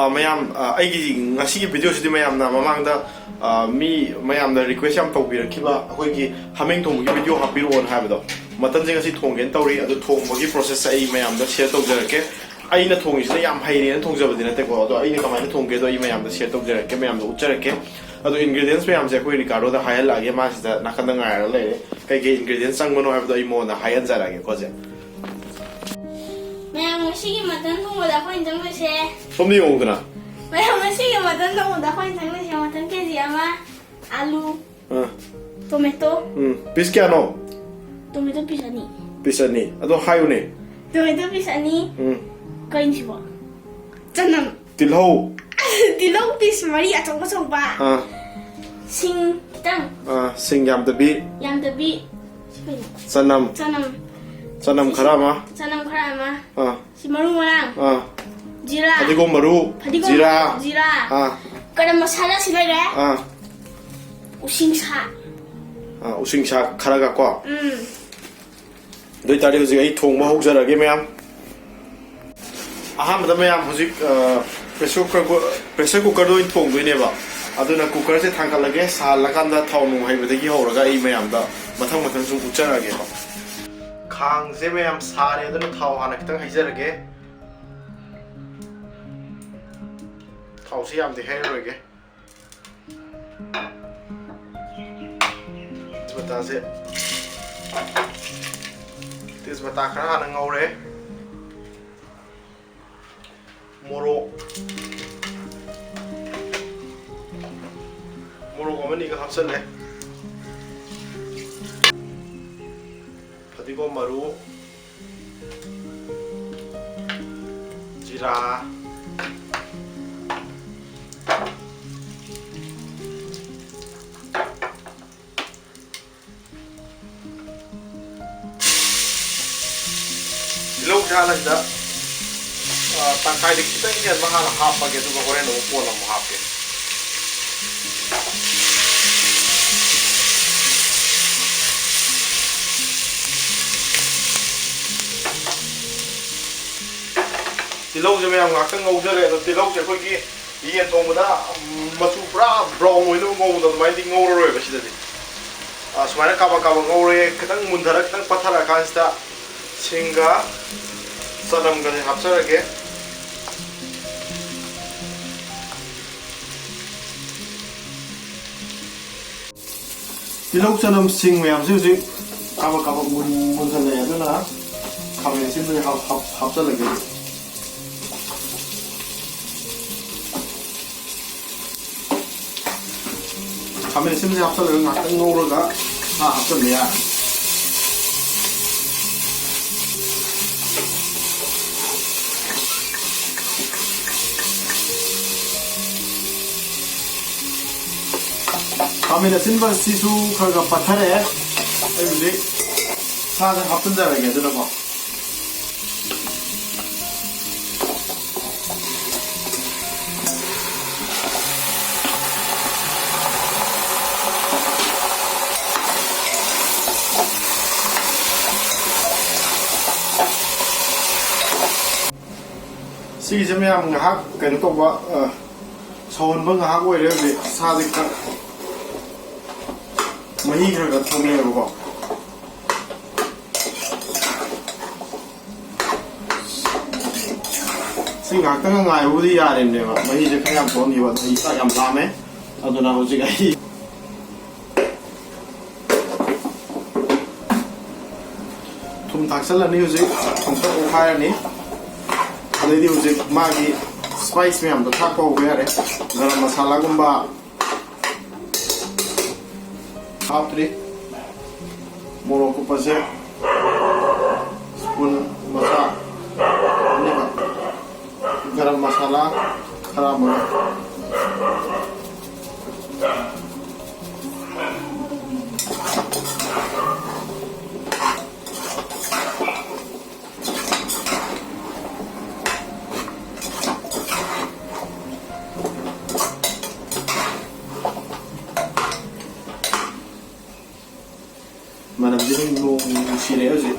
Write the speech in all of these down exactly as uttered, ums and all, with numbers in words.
ꯑ, ꯃꯌꯥꯝ, ꯑ, ꯑꯩꯒꯤ ꯉꯁꯤꯒꯤ ꯚꯤꯗꯤꯑꯣꯁꯤꯗꯤ ꯃꯌꯥꯝꯅ ꯃꯃꯥꯡꯗ, ꯑ, ꯃꯤ ꯃꯌꯥꯝꯅ ꯔꯤꯀ꯭ꯋꯦꯁ ꯌꯥꯝ ꯇꯧꯕꯤꯔꯛꯈꯤꯕ, ꯑꯩꯈꯣꯏꯒꯤ ꯍꯥꯃꯦꯡ ꯊꯣꯡꯕꯒꯤ ꯚꯤꯗꯤꯑꯣ ꯍꯥꯞꯄꯤꯔꯛꯑꯣꯅ ꯍꯥꯏꯕꯗꯣ, ꯃꯇꯟꯁꯦ ꯉꯁꯤ ꯊꯣꯡꯒꯦꯅ ꯇꯧꯔꯤ꯫ ꯑꯗꯨ ꯊꯣꯡꯕꯒꯤ ꯄ꯭ꯔꯣꯁꯦꯁꯁꯦ ꯑꯩ ꯃꯌꯥꯝꯗ ꯁꯤꯌꯔ ꯇꯧꯖꯔꯛꯀꯦ꯫ ꯑꯩꯅ ꯊꯣꯡꯉꯤꯁꯤꯅ ꯌꯥꯝ ꯍꯩꯔꯦꯅ ꯊꯣꯡꯖꯕꯗꯤ ꯅꯠꯇꯦꯀꯣ, ꯑꯗꯣ ꯑꯩꯅ ꯀꯃꯥꯏꯅ ꯊꯣꯡꯒꯦꯗꯣ ꯑꯩ ꯃꯌꯥꯝꯗ ꯁꯤꯌꯔ ꯇꯧꯖꯔꯛꯀꯦ, ꯃꯌꯥꯝꯗ ꯎꯠꯆꯔꯛꯀꯦ꯫ ꯑꯗꯣ ꯏꯟꯒ꯭ꯔꯤꯗꯤꯌꯦꯟꯁ ꯃꯌꯥꯝꯁꯦ ꯑꯩꯈꯣꯏ ꯔꯤꯀꯥꯔꯗꯣꯗ ꯍꯥꯏꯍꯜꯂꯛꯑꯒꯦ, ꯃꯥ ꯁꯤꯗ ꯅꯥꯀꯟꯗ ꯉꯥꯏꯔꯒ ꯂꯩꯔꯦ꯫ ꯀꯩꯀꯩ ꯏꯟꯒ꯭ꯔꯤꯗꯤꯌꯦꯟꯁ ꯆꯪꯕꯅꯣ ꯍꯥꯏꯕꯗꯣ ꯑꯩ ꯃꯉꯣꯟꯗ ꯍꯥꯏꯍꯟꯖꯔꯛꯑꯒꯦꯀꯣ, ꯆꯦ꯫ ꯃꯌꯥꯝ, ꯉꯁꯤꯒꯤ ꯃꯇꯟ ꯊꯣꯡꯕꯗ ꯑꯩꯈꯣꯏꯅ ꯆꯪꯗꯣꯏꯁꯦ, ꯁꯣꯝꯗ ꯌꯦꯡꯉꯨꯗꯅ꯫ ꯃꯌꯥꯝ, ꯉꯁꯤꯒꯤ ꯃꯇꯟ ꯊꯣꯡꯕꯗ ꯑꯩꯈꯣꯏꯅ ꯆꯪꯗꯣꯏꯁꯦ ꯃꯇꯟ ꯀꯦ ꯖꯤ ꯑꯃ, ꯑꯂꯨ, ꯑꯥ꯫ ꯇꯣꯃꯦꯇꯣ꯫ ꯎꯝ, ꯄꯤꯁ ꯀꯌꯥꯅꯣ? ꯇꯣꯃꯦꯇꯣ ꯄꯤꯁ ꯑꯅꯤ꯫ ꯄꯤꯁ ꯑꯅꯤ꯫ ꯑꯗꯣ ꯍꯥꯏꯌꯨꯅꯦ꯫ ꯇꯣꯃꯦꯇꯣ ꯄꯤꯁ ꯑꯅꯤ꯫ ꯎꯝ꯫ ꯀꯩꯅꯣ ꯁꯤꯕꯣ? ꯆꯅꯝ꯫ ꯇꯤꯜꯍꯧ꯫ ꯇꯤꯜꯍꯧ ꯄꯤꯁ ꯃꯔꯤ ꯑꯆꯧ ꯑꯆꯧꯕ꯫ ꯑꯥ꯫ ꯁꯤꯡ ꯈꯤꯇꯪ꯫ ꯑꯥ, ꯁꯤꯡ ꯌꯥꯝꯗꯕꯤ꯫ ꯌꯥꯝꯗꯕꯤ꯫ ꯁꯤ ꯀꯩꯅꯣ? ꯆꯅꯝ꯫ ꯆꯅꯝ꯫ ꯆꯅꯝ ꯈꯔ ꯑꯃ꯫ ꯆꯅꯝ ꯈꯔ ꯑꯃ꯫ ꯑꯥ꯫ ꯁꯤ ꯃꯔꯨ ꯃꯔꯥꯡ꯫ ꯑꯥ꯫ ꯖꯤꯔꯥ꯫ ꯐꯗꯤꯒꯣꯝ ꯃꯔꯨ꯫ ꯐꯗꯤꯒꯣꯝ ꯖꯤꯔꯥ꯫ ꯃꯔꯨ, ꯖꯤꯔꯥ꯫ ꯑꯥ꯫ ꯒꯔꯝ ꯃꯁꯥꯂꯥ ꯁꯤ ꯂꯩꯔꯦ꯫ ꯑꯥ꯫ ꯎꯁꯤꯡꯁꯥ꯫ ꯑꯥ, ꯎꯁꯤꯡꯁꯥ ꯈꯔꯒ ꯀꯣ꯫ ꯎꯝ꯫ ꯑꯗꯨ ꯑꯣꯏꯇꯥꯔꯗꯤ ꯍꯧꯖꯤꯛ ꯑꯩ ꯊꯣꯡꯕ ꯍꯧꯖꯔꯒꯦ, ꯃꯌꯥꯝ꯫ ꯑꯍꯥꯟꯕꯗ, ꯃꯌꯥꯝ, ꯍꯧꯖꯤꯛ, ꯑ, ꯄ꯭ꯔꯦꯁꯔ ꯀꯨꯀꯔ, ꯄ꯭ꯔꯦꯁꯔ ꯀꯨꯀꯔꯗ ꯑꯣꯏꯅ ꯊꯣꯡꯗꯣꯏꯅꯦꯕ꯫ ꯑꯗꯨꯅ ꯀꯨꯀꯔꯁꯦ ꯊꯥꯡꯒꯠꯂꯒꯦ, ꯁꯥꯍꯜꯂꯀꯥꯟꯗ ꯊꯥꯎ ꯅꯨꯡ ꯍꯩꯕꯗꯒꯤ ꯍꯧꯔꯒ ꯑꯩ ꯃꯌꯥꯝꯗ ꯃꯊꯪ ꯃꯊꯪ ꯁꯨꯝ ꯎꯠꯆꯔꯛꯑꯒꯦꯕ꯫ ꯈꯥꯡꯁꯦ, ꯃꯌꯥꯝ, ꯁꯥꯔꯦ, ꯑꯗꯨꯅ ꯊꯥꯎ ꯍꯥꯟꯅ ꯈꯤꯇꯪ ꯍꯩꯖꯔꯒꯦ꯫ ꯊꯥꯎꯁꯦ ꯌꯥꯝꯗꯤ ꯍꯩꯔꯔꯣꯏꯒꯦ꯫ ꯇꯦꯖꯄꯇꯥꯁꯦ, ꯇꯦꯖꯄꯇꯥ ꯈꯔ ꯍꯥꯟꯅ ꯉꯧꯔꯦ꯫ ꯃꯣꯔꯣꯛ, ꯃꯣꯔꯣꯛ ꯑꯃꯅꯤꯒ ꯍꯥꯞꯆꯜꯂꯦ꯫ ꯐꯗꯤꯒꯣꯝ ꯃꯔꯨ, ꯖꯤꯔꯥ, ꯇꯤꯜꯍꯧꯁꯦ ꯍꯥꯟꯅ ꯁꯤꯗ, ꯑ, ꯇꯪꯈꯥꯏꯗ ꯈꯤꯇꯪ ꯍꯦꯟꯕ ꯍꯥꯟꯅ ꯍꯥꯞꯄꯒꯦ, ꯑꯗꯨꯒ ꯍꯣꯔꯦꯟ ꯑꯃꯨꯛ ꯀꯣꯟꯅ ꯑꯃꯨꯛ ꯍꯥꯞꯀꯦ꯫ ꯇꯤꯜꯍꯧꯁꯦ ꯃꯌꯥꯝ ꯉꯥꯛꯇꯪ ꯉꯧꯖꯔꯦ꯫ ꯑꯗꯣ ꯇꯤꯜꯍꯧꯁꯦ ꯑꯩꯈꯣꯏꯒꯤ ꯌꯦꯟ ꯊꯣꯡꯕꯗ, ꯎꯝ, ꯃꯆꯨ ꯄꯨꯔꯥ ꯕ꯭ꯔꯥꯎꯟ ꯑꯣꯏꯅꯕ ꯉꯧꯕꯗꯣ ꯑꯗꯨꯃꯥꯏꯅꯗꯤ ꯉꯧꯔꯔꯣꯏꯕ ꯁꯤꯗꯗꯤ꯫ ꯑ, ꯁꯨꯃꯥꯏꯅ ꯀꯥꯕꯛ ꯀꯥꯕꯛ ꯉꯧꯔꯦ꯫ ꯈꯤꯇꯪ ꯃꯨꯟꯊꯔ ꯈꯤꯇꯪ ꯄꯠꯊꯔ ꯀꯥꯟꯁꯤꯗ ꯁꯤꯡꯒ ꯆꯅꯝꯒꯁꯦ ꯍꯥꯞꯆꯔꯒꯦ꯫ ꯇꯤꯜꯍꯧ ꯆꯅꯝ ꯁꯤꯡ ꯃꯌꯥꯝꯁꯦ ꯍꯧꯖꯤꯛ ꯀꯥꯕꯛ ꯀꯥꯕꯛ ꯃꯨꯟ-, ꯃꯨꯟꯍꯜꯂꯛꯑꯦ꯫ ꯑꯗꯨꯅ ꯈꯥꯃꯦꯟ ꯑꯁꯤꯟꯕꯁꯦ ꯍꯥꯞ-, ꯍꯥꯞ-, ꯍꯥꯞꯆꯜꯂꯒꯦ꯫ ꯈꯥꯃꯦꯟ ꯑꯁꯤꯟꯕꯁꯦ ꯍꯥꯞꯆꯜꯂꯒ ꯉꯥꯛꯇꯪ ꯉꯧꯔꯒ ꯁꯥ ꯍꯥꯞꯆꯟꯕ ꯌꯥꯔꯦ꯫ ꯈꯥꯃꯦꯟ ꯑꯁꯤꯟꯕꯁꯤꯁꯨ ꯈꯔ ꯈꯔ ꯄꯠꯊꯔꯛꯑꯦ꯫ ꯑꯩ ꯍꯧꯖꯤꯛ ꯁꯥꯁꯦ ꯍꯥꯞꯆꯤꯟꯖꯔꯒꯦ꯫ ꯑꯗꯨꯅꯀꯣ, ꯁꯤꯒꯤꯁꯦ ꯃꯌꯥꯝ ꯉꯥꯏꯍꯥꯛ ꯀꯩꯅꯣ ꯇꯧꯕ, ꯑ, ꯁꯧꯍꯟꯕ ꯉꯥꯏꯍꯥꯛ ꯑꯣꯏꯔꯦ꯫ ꯍꯧꯖꯤꯛ ꯁꯥꯁꯦ ꯈꯔ ꯃꯍꯤ ꯈꯔ ꯈꯔ ꯊꯣꯛꯂꯛꯑꯦꯕꯀꯣ꯫ ꯁꯤ ꯉꯥꯏꯍꯥꯛꯇꯪ ꯉꯥꯏꯕꯕꯨꯗꯤ ꯌꯥꯔꯤꯕꯅꯦꯕ, ꯃꯍꯤꯁꯦ ꯈꯔ ꯌꯥꯝ ꯊꯣꯛꯍꯟꯈꯤꯕ꯫ ꯑꯗꯣ ꯑꯩ ꯆꯥꯛ ꯌꯥꯝ ꯂꯥꯝꯃꯦ, ꯑꯗꯨꯅ ꯍꯧꯖꯤꯛ ꯑꯩ ꯊꯨꯝ ꯊꯥꯛꯆꯜꯂꯅꯤ꯫ ꯍꯧꯖꯤꯛ ꯊꯨꯝ ꯈꯔ ꯑꯣꯠꯈꯥꯏꯔꯅꯤ꯫ ꯑꯗꯩꯗꯤ ꯍꯧꯖꯤꯛ ꯃꯥꯒꯤ ꯁ꯭ꯄꯥꯏꯁ ꯃꯌꯥꯝꯗꯣ ꯊꯥꯛꯄ ꯍꯧꯕ ꯌꯥꯔꯦ꯫ ꯒꯔꯝ ꯃꯁꯥꯂꯥꯒꯨꯝꯕ ꯍꯥꯞꯇ꯭ꯔꯤ꯫ ꯃꯣꯔꯣꯛ ꯑꯀꯨꯞꯄꯁꯦ ꯁ꯭ꯄꯨꯟ ꯃꯆꯥ ꯑꯅꯤꯈꯛ꯫ ꯒꯔꯝ ꯃꯁꯥꯂꯥ ꯈꯔ ꯑꯃꯒ꯫ ꯃꯅꯝꯁꯦ ꯑꯗꯨꯝ ꯅꯣꯡ ꯅꯨꯡꯁꯤꯔꯛꯑꯦ ꯍꯧꯖꯤꯛ꯫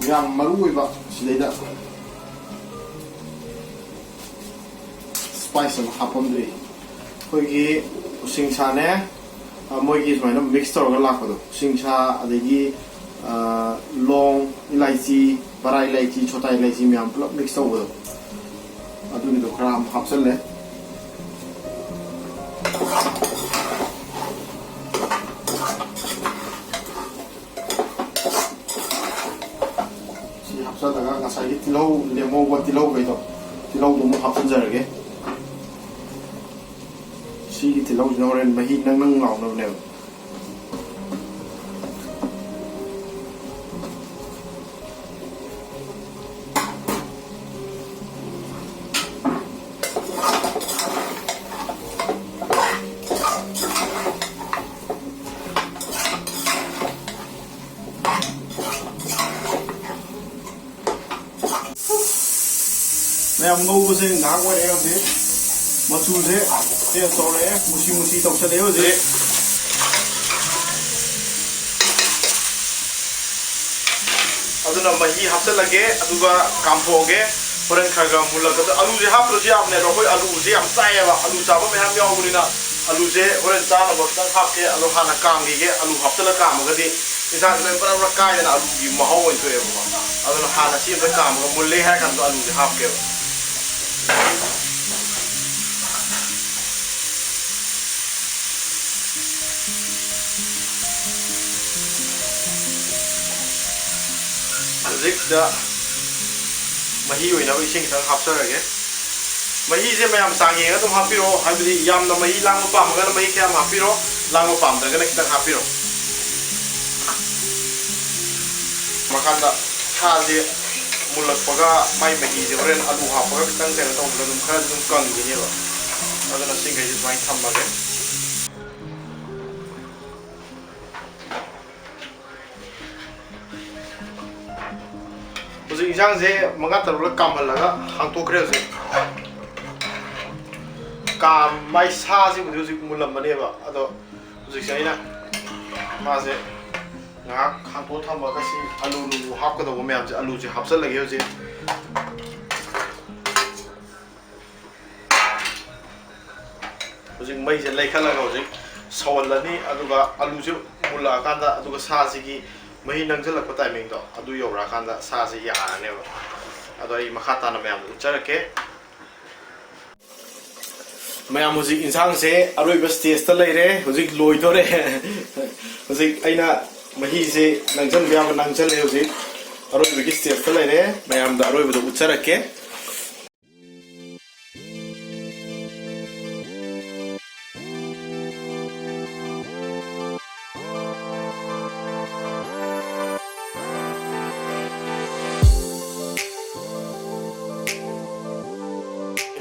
ꯌꯥꯝ ꯃꯔꯨ ꯑꯣꯏꯕ ꯁꯤꯗꯩꯗ ꯁ꯭ꯄꯥꯏꯁ ꯑꯃ ꯍꯥꯞꯄꯝꯗ꯭ꯔꯤ꯫ ꯑꯩꯈꯣꯏꯒꯤ ꯎꯁꯤꯡꯁꯥꯅꯦ, ꯑ, ꯃꯣꯏꯒꯤ ꯁꯨꯃꯥꯏꯅ ꯃꯤꯛꯁ ꯇꯧꯔꯒ ꯂꯥꯛꯄꯗꯣ, ꯎꯁꯤꯡꯁꯥ, ꯑꯗꯒꯤ, ꯑ, ꯂꯣꯡ ꯏꯂꯥꯏꯆꯤ, ꯕꯔꯥ ꯏꯂꯥꯏꯆꯤ, ꯁꯣꯇꯥ ꯏꯂꯥꯏꯆꯤ ꯃꯌꯥꯝ ꯄꯨꯂꯞ ꯃꯤꯛꯁ ꯇꯧꯕꯗꯣ, ꯑꯗꯨꯒꯤꯗꯣ ꯈꯔ ꯑꯃ ꯍꯥꯞꯆꯜꯂꯦ꯫ ꯁꯤ ꯍꯥꯞꯆꯜꯂꯒ ꯉꯁꯥꯏꯒꯤ ꯇꯤꯜꯍꯧ ꯂꯦꯝꯍꯧꯕ ꯇꯤꯜꯍꯧꯈꯩꯗꯣ, ꯇꯤꯜꯍꯧꯗꯣ ꯑꯃꯨꯛ ꯍꯥꯞꯆꯤꯟꯖꯔꯒꯦ꯫ ꯁꯤꯒꯤ ꯇꯤꯜꯍꯧꯁꯤꯅ ꯍꯣꯔꯦꯟ ꯃꯍꯤ ꯅꯪ ꯅꯪ ꯂꯥꯎꯅꯕꯅꯦꯕ꯫ ꯃꯌꯥꯝ ꯉꯧꯕꯁꯦ ꯉꯥꯏꯍꯥꯛ ꯑꯣꯏꯔꯦ ꯍꯧꯖꯤꯛ꯫ ꯃꯆꯨꯁꯦ ꯆꯦꯟꯖ ꯇꯧꯔꯛꯑꯦ, ꯃꯨꯁꯤ ꯃꯨꯁꯤ ꯇꯧꯁꯜꯂꯛꯑꯦ ꯍꯧꯖꯤꯛ꯫ ꯑꯗꯨꯅ ꯃꯍꯤ ꯍꯥꯞꯆꯤꯜꯂꯒꯦ, ꯑꯗꯨꯒ ꯀꯥꯝꯊꯣꯛꯑꯒꯦ꯫ ꯍꯣꯔꯦꯟ ꯈꯔ ꯈꯔ ꯃꯨꯜꯂꯛꯀꯗ-, ꯑꯂꯨꯁꯦ ꯍꯥꯞꯇ꯭ꯔꯁꯨ ꯌꯥꯕꯅꯦ, ꯑꯗꯣ ꯑꯩꯈꯣꯏ ꯑꯂꯨꯁꯦ ꯌꯥꯝ ꯆꯥꯏꯌꯦꯕ, ꯑꯂꯨ ꯆꯥꯕ ꯃꯌꯥꯝ ꯌꯥꯎꯕꯅꯤꯅ ꯑꯂꯨꯁꯦ ꯍꯣꯔꯦꯟ ꯆꯥꯅꯕ ꯈꯤꯇꯪ ꯍꯥꯞꯀꯦ꯫ ꯑꯗꯣ ꯍꯥꯟꯅ ꯀꯥꯝꯈꯤꯒꯦ, ꯑꯂꯨ ꯍꯥꯞꯆꯤꯜꯂ ꯀꯥꯝꯃꯒꯗꯤ ꯏꯟꯁꯥꯡꯁꯤ ꯂꯣꯏ ꯕꯔ ꯕꯔ ꯀꯥꯏꯗꯅ ꯑꯂꯨꯒꯤ ꯃꯍꯥꯎ ꯑꯣꯏꯅ ꯊꯣꯛꯑꯦꯕꯀꯣ꯫ ꯑꯗꯨꯅ ꯍꯥꯟꯅ ꯁꯤ ꯑꯝꯇ ꯀꯥꯝꯃꯒ ꯃꯨꯜꯂꯦ ꯍꯥꯏꯔ ꯀꯥꯟꯗ ꯑꯂꯨꯁꯦ ꯍꯥꯞꯀꯦꯕ꯫ ꯍꯧꯖꯤꯛꯁꯤꯗ ꯃꯍꯤ ꯑꯣꯏꯅꯕ ꯏꯁꯤꯡ ꯈꯤꯇꯪ ꯍꯥꯞꯆꯔꯒꯦ꯫ ꯃꯍꯤꯁꯦ ꯃꯌꯥꯝ ꯆꯥꯡ ꯌꯦꯡꯉꯒ ꯑꯗꯨꯝ ꯍꯥꯞꯄꯤꯔꯣ, ꯍꯥꯏꯕꯗꯤ ꯌꯥꯝꯅ ꯃꯍꯤ ꯂꯥꯡꯕ ꯄꯥꯝꯃꯒꯅ ꯃꯍꯤ ꯈꯔ ꯌꯥꯝ ꯍꯥꯞꯄꯤꯔꯣ, ꯂꯥꯡꯕ ꯄꯥꯝꯗ꯭ꯔꯒꯅ ꯈꯤꯇꯪ ꯍꯥꯞꯄꯤꯔꯣ꯫ ꯃꯈꯥꯗ ꯁꯥꯁꯦ ꯃꯨꯜꯂꯛꯄꯒ ꯃꯥꯏ ꯃꯍꯤꯁꯦ ꯍꯣꯔꯦꯟ ꯑꯂꯨ ꯍꯥꯞꯄꯒ ꯈꯤꯇꯪ ꯀꯩꯅꯣ ꯇꯧꯕꯗ ꯑꯗꯨꯝ ꯈꯔ ꯑꯗꯨꯝ ꯀꯪꯈꯤꯅꯦꯕ꯫ ꯑꯗꯨꯅ ꯁꯤꯈꯩꯁꯦ ꯁꯨꯃꯥꯏꯅ ꯊꯝꯃꯒꯦ꯫ ꯍꯧꯖꯤꯛ ꯏꯟꯁꯥꯡꯁꯦ ꯃꯉꯥ ꯇꯔꯨꯛꯂꯛ ꯀꯥꯝꯍꯜꯂꯒ ꯍꯥꯡꯇꯣꯛꯈ꯭ꯔꯦ꯫ ꯍꯧꯖꯤꯛ ꯀꯥꯝ-, ꯃꯥꯏ ꯁꯥꯁꯤꯕꯨꯗꯤ ꯍꯧꯖꯤꯛ ꯃꯨꯜꯂꯝꯃꯅꯦꯕ, ꯑꯗꯣ ꯍꯧꯖꯤꯛꯁꯦ ꯑꯩꯅ ꯃꯥꯁꯦ ꯉꯥꯏꯍꯥꯛ ꯈꯥꯡꯇꯣꯛ ꯊꯝꯃꯒ ꯁꯤ ꯑꯂꯨ ꯅꯨꯡꯂꯨ ꯍꯥꯞꯀꯗꯧꯕ ꯃꯌꯥꯝꯁꯦ, ꯑꯂꯨꯁꯦ ꯍꯥꯞꯆꯜꯂꯒꯦ ꯍꯧꯖꯤꯛ꯫ ꯍꯧꯖꯤꯛ ꯃꯩꯁꯦ ꯂꯩꯈꯠꯂꯒ ꯍꯧꯖꯤꯛ ꯁꯧꯍꯜꯂꯅꯤ, ꯑꯗꯨꯒ ꯑꯂꯨꯁꯦ ꯃꯨꯜꯂꯛꯑꯀꯥꯟꯗ, ꯑꯗꯨꯒ ꯁꯥꯁꯤꯒꯤ ꯃꯍꯤ ꯅꯪꯁꯤꯜꯂꯛꯄ ꯇꯥꯏꯃꯤꯡꯗꯣ ꯑꯗꯨ ꯌꯧꯔꯛꯑꯀꯥꯟꯗ ꯁꯥꯁꯦ ꯌꯥꯔꯅꯦꯕ꯫ ꯑꯗꯣ ꯑꯩ ꯃꯈꯥ ꯇꯥꯅ ꯃꯌꯥꯝꯗ ꯎꯠꯆꯔꯛꯀꯦ꯫ ꯃꯌꯥꯝ, ꯍꯧꯖꯤꯛ ꯏꯟꯁꯥꯡꯁꯦ ꯑꯔꯣꯏꯕ ꯁ꯭ꯇꯦꯖꯇ ꯂꯩꯔꯦ, ꯍꯧꯖꯤꯛ ꯂꯣꯏꯗꯣꯔꯦ꯫ ꯍꯧꯖꯤꯛ ꯑꯩꯅ ꯃꯍꯤꯁꯦ ꯅꯪꯁꯤꯟꯕ ꯌꯥꯕ ꯅꯪꯁꯤꯜꯂꯦ, ꯍꯧꯖꯤꯛ ꯑꯔꯣꯏꯕꯒꯤ ꯁ꯭ꯇꯦꯖꯇ ꯂꯩꯔꯦ꯫ ꯃꯌꯥꯝꯗ ꯑꯔꯣꯏꯕꯗ ꯎꯠꯆꯔꯛꯀꯦ꯫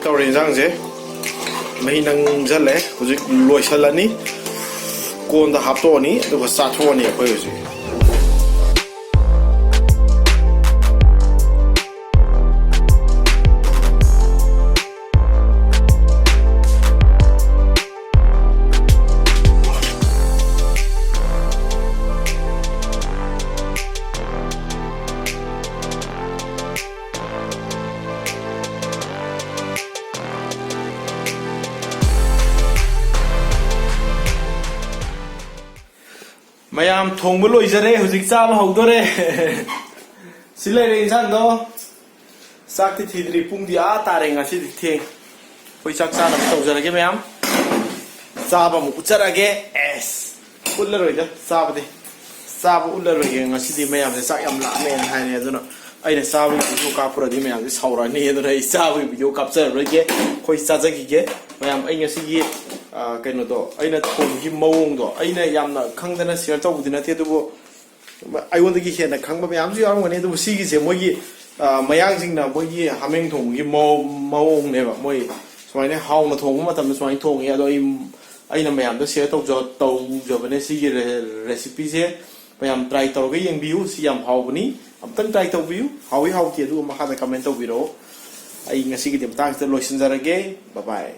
ꯇꯧꯔꯦ, ꯏꯟꯖꯥꯡꯁꯦ ꯃꯍꯤ ꯅꯪꯁꯜꯂꯦ, ꯍꯧꯖꯤꯛ ꯂꯣꯏꯁꯜꯂꯅꯤ꯫ ꯀꯣꯟꯗ ꯍꯥꯞꯇꯣꯛꯑꯅꯤ, ꯑꯗꯨꯒ ꯆꯥꯊꯣꯛꯑꯅꯤ ꯑꯩꯈꯣꯏ ꯍꯧꯖꯤꯛ꯫ ꯃꯌꯥꯝ, ꯊꯣꯡꯕ ꯂꯣꯏꯖꯔꯦ, ꯍꯧꯖꯤꯛ ꯆꯥꯕ ꯍꯧꯗꯣꯔꯦ꯫ ꯁꯤ ꯂꯩꯔꯦ ꯏꯟꯁꯥꯡꯗꯣ꯫ ꯆꯥꯛꯇꯤ ꯊꯤꯗ꯭ꯔꯤ, ꯄꯨꯡꯗꯤ ꯑꯥ ꯇꯥꯔꯦ, ꯉꯁꯤꯗꯤ ꯊꯦꯡ꯫ ꯑꯩꯈꯣꯏ ꯆꯥꯛ ꯆꯥꯅꯕ ꯇꯧꯖꯔꯒꯦ ꯃꯌꯥꯝ꯫ ꯆꯥꯕ ꯑꯃꯨꯛ ꯎꯠꯆꯔꯒꯦ꯫ ꯑꯦꯁ, ꯎꯠꯂꯔꯣꯏꯗ ꯆꯥꯕꯗꯤ꯫ ꯆꯥꯕ ꯎꯠꯂꯔꯣꯏꯒꯦ ꯉꯁꯤꯗꯤ, ꯃꯌꯥꯝꯁꯦ ꯆꯥꯛ ꯌꯥꯝ ꯂꯥꯝꯃꯦꯅ ꯍꯥꯏꯔꯦ꯫ ꯑꯗꯨꯅ ꯑꯩꯅ ꯆꯥꯕꯒꯤ ꯚꯤꯗꯤꯑꯣ ꯀꯥꯞꯄꯨꯔꯗꯤ ꯃꯌꯥꯝꯁꯦ ꯁꯥꯎꯔꯛꯑꯅꯤ꯫ ꯑꯗꯨꯅ ꯑꯩ ꯆꯥꯕꯒꯤ ꯚꯤꯗꯤꯑꯣ ꯀꯥꯞꯆꯔꯔꯣꯏꯒꯦ꯫ ꯑꯩꯈꯣꯏ ꯆꯥꯖꯈꯤꯒꯦ꯫ ꯃꯌꯥꯝ, ꯑꯩ ꯉꯁꯤꯒꯤ, ꯑ, ꯀꯩꯅꯣꯗꯣ, ꯑꯩꯅ ꯊꯣꯡꯕꯒꯤ ꯃꯑꯣꯡꯗꯣ ꯑꯩꯅ ꯌꯥꯝꯅ ꯈꯪꯗꯅ ꯁꯤꯌꯔ ꯇꯧꯕꯗꯤ ꯅꯠꯇꯦ, ꯑꯗꯨꯕꯨ ꯑꯩꯉꯣꯟꯗꯒꯤ ꯍꯦꯟꯅ ꯈꯪꯕ ꯃꯌꯥꯝꯁꯨ ꯌꯥꯎꯔꯝꯒꯅꯤ꯫ ꯑꯗꯨꯕꯨ ꯁꯤꯒꯤꯁꯦ ꯃꯣꯏꯒꯤ, ꯑ, ꯃꯌꯥꯡꯁꯤꯡꯅ ꯃꯣꯏꯒꯤ ꯍꯥꯃꯦꯡ ꯊꯣꯡꯕꯒꯤ ꯃꯑꯣꯡ-, ꯃꯑꯣꯡꯅꯦꯕ꯫ ꯃꯣꯏ ꯁꯨꯃꯥꯏꯅ ꯍꯥꯎꯅ ꯊꯣꯡꯕ ꯃꯇꯝꯗ ꯁꯨꯃꯥꯏꯅ ꯊꯣꯡꯉꯦ꯫ ꯑꯗꯣ ꯑꯩ, ꯑꯩꯅ ꯃꯌꯥꯝꯗ ꯁꯤꯌꯔ ꯇꯧꯖ-, ꯇꯧꯖꯕꯅꯦ ꯁꯤꯒꯤ ꯔꯦ-, ꯔꯦꯁꯤꯄꯤꯁꯦ꯫ ꯃꯌꯥꯝ ꯇ꯭ꯔꯥꯏ ꯇꯧꯔꯒ ꯌꯦꯡꯕꯤꯌꯨ꯫ ꯁꯤ ꯌꯥꯝ ꯍꯥꯎꯕꯅꯤ꯫ ꯑꯃꯨꯛꯇꯪ ꯇ꯭ꯔꯥꯏ ꯇꯧꯕꯤꯌꯨ꯫ ꯍꯥꯎꯏ ꯍꯥꯎꯇꯦ ꯑꯗꯨꯒ ꯃꯈꯥꯗ ꯀꯃꯦꯟ ꯇꯧꯕꯤꯔꯛꯑꯣ꯫ ꯑꯩ ꯉꯁꯤꯒꯤꯗꯤ ꯃꯇꯥꯡꯁꯤꯗ ꯂꯣꯏꯁꯤꯟꯖꯔꯒꯦ꯫ ꯕꯥꯏ ꯕꯥꯏ꯫